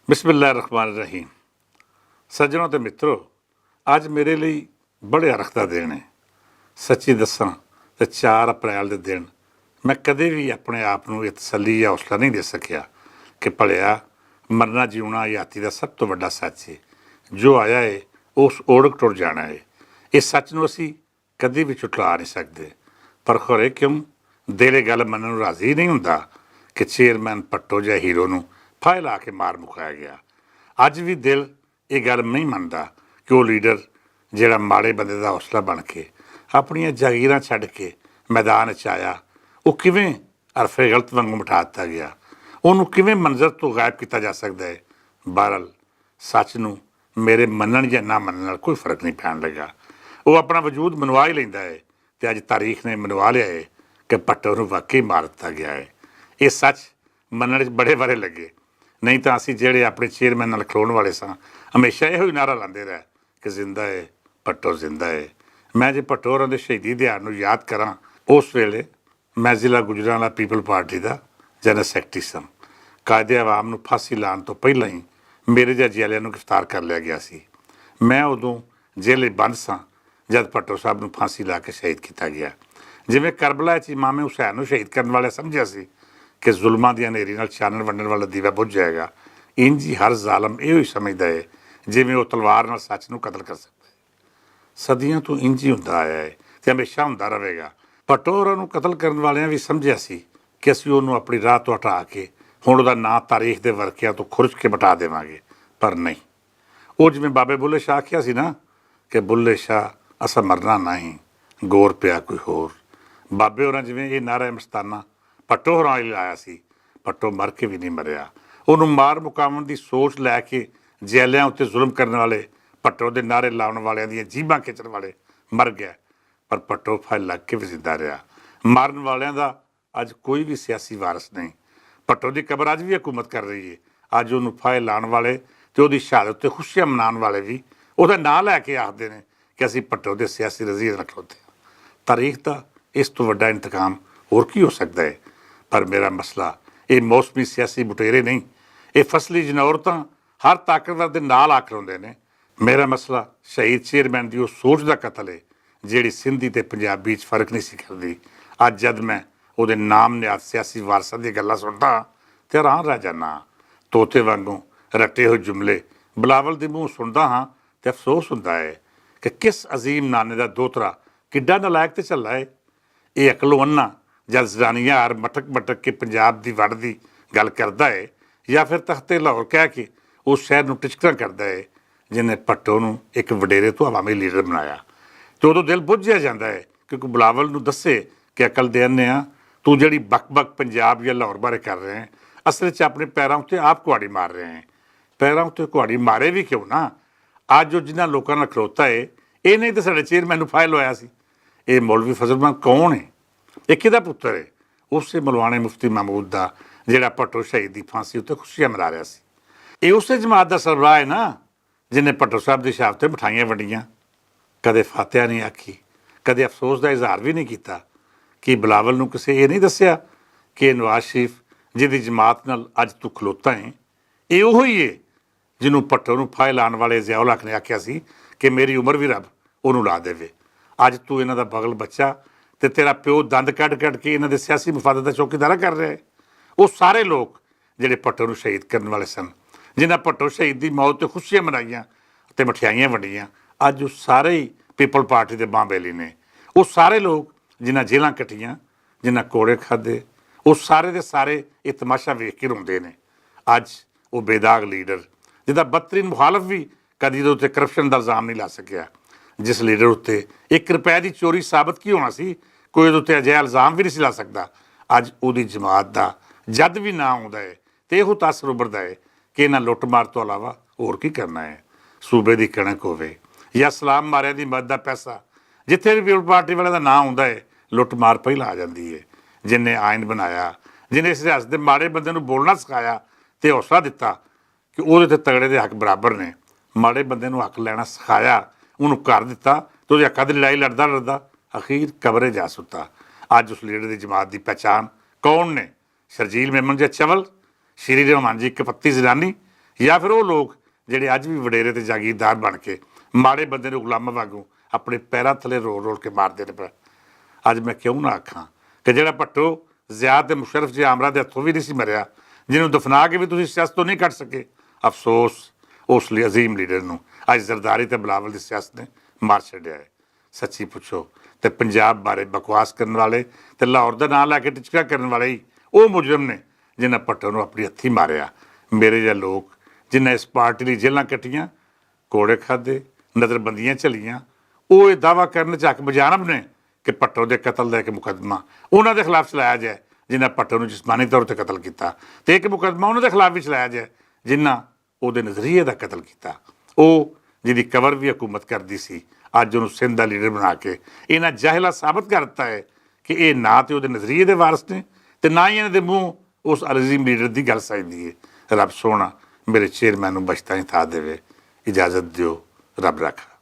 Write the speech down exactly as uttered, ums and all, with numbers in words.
بسم اللہ الرحمن الرحیم۔ سجنوں تے مترو، اج میرے لئی بڑے ارخ دا دن ہے۔ سچی دساں تے چار اپریل دے دن میں کدے وی اپنے آپ نوں یہ تسلی یا حوصلہ نہیں دے سکیا کہ بھلیا، مرنا جیونا یاتی دا سب توں وڈا سچ ہے۔ جو آیا ہے، اس اوڑک ٹر جانا ہے۔ اس سچ نوں اسی کدی وی چٹلا نہیں سکدے۔ پر خورے کیوں دل اے گل منن نوں راضی نہیں ہوندا کہ چیئرمین پٹو جا ہیرو نوں پھائے لا کے مار مکایا گیا۔ اج وی دل اے گل نہیں مندا کہ او لیڈر جیڑا ماڑے بندے دا حوصلہ بن کے اپنیاں جاگیراں چھڈ کے میدان اچ آیا، او کیویں عرف غلط وانگوں مٹا دتا گیا؟ اونوں کیویں منظر توں غائب کیتا جا سکدا ہے؟ بہرحال، سچ نوں میرے منن یا نہ منن نال کوئی فرق نہیں پین لگا۔ او اپنا وجود منوا ہی لیندا ہے، تے اج تاریخ نے منوا لیا ہے کہ بھٹو نوں واقعی مار دتا گیا ہے۔ یہ سچ منن وچ بڑے بارے لگے۔ نہیں تاں اسی جیڑے اپنے چیئرمین نال کھلون والے ساں، ہمیشہ ایہو ہی نعرہ لاندے رہے کہ زندہ ہے، بھٹو زندہ ہے۔ میں جے بھٹو ہوراں دے شہیدی دیہاڑ نوں یاد کراں، اس ویلے میں ضلع گجرانوالہ پیپل پارٹی دا جنرل سیکرٹری ساں۔ قائد عوام نوں پھانسی لان توں پہلاں ہی میرے جیہاں جیلیاں نوں گرفتار کر لیا گیا سی۔ میں ادوں جیل وچ بند ساں، جد بھٹو صاحب نوں پھانسی لا کے شہید کیتا گیا۔ جویں کربلا وچ امام حسین نوں شہید کرن والے سمجھیا سی کہ ظلماں دیاں نیری نال چانن ونڈن والا دیوا بجھ جائے گا، انج ہی ہر ظالم ایہو ہی سمجھدا ہے جویں او تلوار نال سچ نوں قتل کر سکدا ہے۔ صدیاں توں انج ہی ہوندا آیا ہے تے ہمیشہ ہوندا رہے گا۔ بھٹو ہوراں نوں قتل کرن والیاں وی سمجھیا سی کہ اسی اونوں اپنی راہ توں ہٹا کے ہن اوہدا ناں تاریخ دے ورقیاں توں کھرچ کے مٹا دیواں گے، پر نہیں۔ او جویں بابے بلے شاہ آکھیا سی نا کہ بلے شاہ، اساں مرنا نہ ہی، گور پیا کوئی ہور۔ بابے ہوراں جویں اے نعرہ مستانہ پٹو ہوراں لئی لایا سی، پٹو مر کے وی نہیں مریا۔ اونوں مار مکاون دی سوچ لے کے جیلیاں اتے ظلم کرن والے، پٹو دے نعرے لاون والیاں دیاں جیباں کھچن والے مر گئے، پر پٹو پھائے لگ کے وی زندہ رہیا۔ مارن والیاں دا اج کوئی وی سیاسی وارث نہیں۔ پٹو دی قبر اج وی حکومت کر رہی ہے۔ اج اونوں پھائے لان والے تے اوہدی شہادت تے خوشیاں منان والے وی اوہدا ناں لے کے آکھدے نے کہ اسی پٹو دے سیاسی رضی نال کھلوتے ہاں۔ تاریخ دا اس توں وڈا انتقام ہور کی ہو سکدا ہے؟ پر میرا مسئلہ اے موسمی سیاسی بٹیرے نہیں، اے فصلی جنور تاں ہر طاقتور دے نال آ کھلوندے نے۔ میرا مسئلہ شہید چیئرمین دی او سوچ دا قتل ہے، جیہڑی سندھی تے پنجابی وچ فرق نہیں سی کردی۔ اج جد میں اوہدے نام نیاد سیاسی وارثاں دی گلاں سندا ہاں تے حیران رہ جانا ہاں۔ طوطے وانگوں رٹے ہوئے جملے بلاول دے منہ سندا ہاں تے افسوس ہوندا ہے کہ کس عظیم نانے دا دوترا کڈا نالائق تے چلا ہے۔ ایہہ اکلوں اناں جد زنانیاں ہر مٹک مٹک کے پنجاب دی وڑ دی گل کردا ہے، یا فیر تختے لاہور کہہ کے اس شہر نوں ٹچکراں کردا ہے، جنہیں پٹو نوں اک وڈیرے توں عوامی لیڈر بنایا۔ تے ادوں دل بجھیا جاندا ہے کہ کوئی بلاول نوں دسے کہ اکل دے انیاں، توں جیہڑی بک بک پنجاب یا لاہور بارے کر رہے ہیں، اصل وچ اپنے پیراں اتے آپ کہاڑی مار رہے ہیں۔ پیراں اتے کہاڑی مارے وی کیوں نہ؟ اج او جنہاں لوکاں نال کھلوتا ہے، ایہہ نہیں تے ساڈے چیئرمین نوں فائل ہویا سی۔ ایہہ مولوی فضل مان کون ہے؟ ایہہ کدا پتر ہے؟ اسے ملوانے مفتی محمود دا، جیہڑا پٹو شہید دی پھانسی اتے خوشیاں منا رہیا سی۔ ایہہ اسے جماعت دا سربراہ ہے نا، جنہیں پٹو صاحب دی شہادت تے مٹھائیاں ونڈیاں، کدے فاتحہ نہیں آکھی، کدے افسوس دا اظہار وی نہیں کیتا۔ کہ بلاول نوں کسے ایہہ نہیں دسیا کہ نواز شریف جس دی جماعت نال اج توں کھلوتا ہے، ایہہ اوہی ہے جنوں پٹو نوں پھائے لان والے ضیاء الحق نے آکھیا سی کہ میری عمر وی رب انہوں لا دیوے۔ اج توں انہاں دا بغل بچہ تے تیرا پیو دند کڈ کڈ کے انہاں دے سیاسی مفادات دا چوکیدارا کر رہے ہیں۔ او سارے لوگ جیہڑے پٹو نوں شہید کرن والے سن، جنہاں پٹو شہید دی موت تے خوشیاں منائیاں تے مٹھیائیاں ونڈیاں، اج او سارے ہی پیپل پارٹی دے بانبیلی نے۔ او سارے لوگ جنہاں جیلاں کٹیاں، جنہاں کوڑے کھادے، او سارے دے سارے اے تماشا ویکھ کے روندے نے۔ اج او بے داغ لیڈر، جس دا بدترین مخالف وی کدی دے اتے کرپشن دا الزام نہیں لا سکیا، جس لیڈر اتے اک روپے دی چوری ثابت کی ہونا سی، کوئی اودے اتے اجہا الزام وی نہیں سی لا سکدا۔ اج اودی جماعت دا جد وی ناں آوندا ہے تے ایہو تاثر ابھردا ہے کہ انہاں لٹ مار توں علاوہ ہور کی کرنا ہے؟ صوبے دی کڑک ہووے یا سلام ماریاں دی مدد دا پیسہ، جتھے وی پیپلز پارٹی والے دا ناں آوندا ہے، لٹ مار پہلا آ جاندی ہے۔ جن نے آئین بنایا، جن نے اس ریاست دے ماڑے بندے نوں بولنا سکھایا تے حوصلہ دتا، کہ اوہدے تے تگڑے دے حق برابر نے۔ ماڑے بندے نوں حق لینا سکھایا، انہوں کر دتا، تے اوہدے حقاں دی لڑائی لڑدا لڑدا اخیر قبرے جا ستا۔ اج اس لیڈر دی جماعت دی پہچان کون نے؟ شرجیل میمن جا چول، شیری رحمان جی کپتی زنانی، یا پھر او لوگ جیہڑے اج وی وڈیرے تے جاگیردار بن کے ماڑے بندے نوں غلاماں وانگوں اپنے پیراں تھلے رول رول کے ماردے نے پے۔ اج میں کیوں نہ آکھاں کہ جیہڑا پٹو ضیاء تے مشرف جیہاں امراں دے ہتھوں وی نئیں سی مریا، جنہوں دفنا کے وی تسی سیاست توں نئیں کڈ سکے۔ افسوس، اس لئی عظیم لیڈر نوں اج زرداری تے بلاول دی سیاست نے مار چھڈیا ہے۔ سچی پچھو تے پنجاب بارے بکواس کرن والے تے لاہور دا ناں لا کے ٹچکا کرن والے ہی او مجرم نے، جنہاں پٹھوں نوں اپنی ہتھی ماریا۔ میرے جا لوگ جنہاں اس پارٹی لئی جیلاں کٹیاں، کوڑے کھادے، نظربندیاں چلیاں، او اے دعویٰ کرن چ حق بجانب نے کہ پٹھوں دے قتل دا ایک مقدمہ انہاں دے خلاف چلایا جائے، جنہاں پٹھوں نوں جسمانی طور تے قتل کیتا، تے ایک مقدمہ انہاں دے خلاف وی چلایا جائے، جنہاں او دے نظریے دا قتل کیتا۔ او جدی کور وی حکومت کردی سی، اج انہوں سندھ دا لیڈر بنا کے انہاں جاہلاں ثابت کر دتا ہے کہ اے نہ تے او دے نظریے دے وارث نے، تے نہ ہی انہاں دے منہ اس عظیم لیڈر دی گل سائیندی ہے۔ رب سونا میرے چیئرمین نوں بخشتاں ہی تھا دیوے۔ اجازت دیو، رب رکھا۔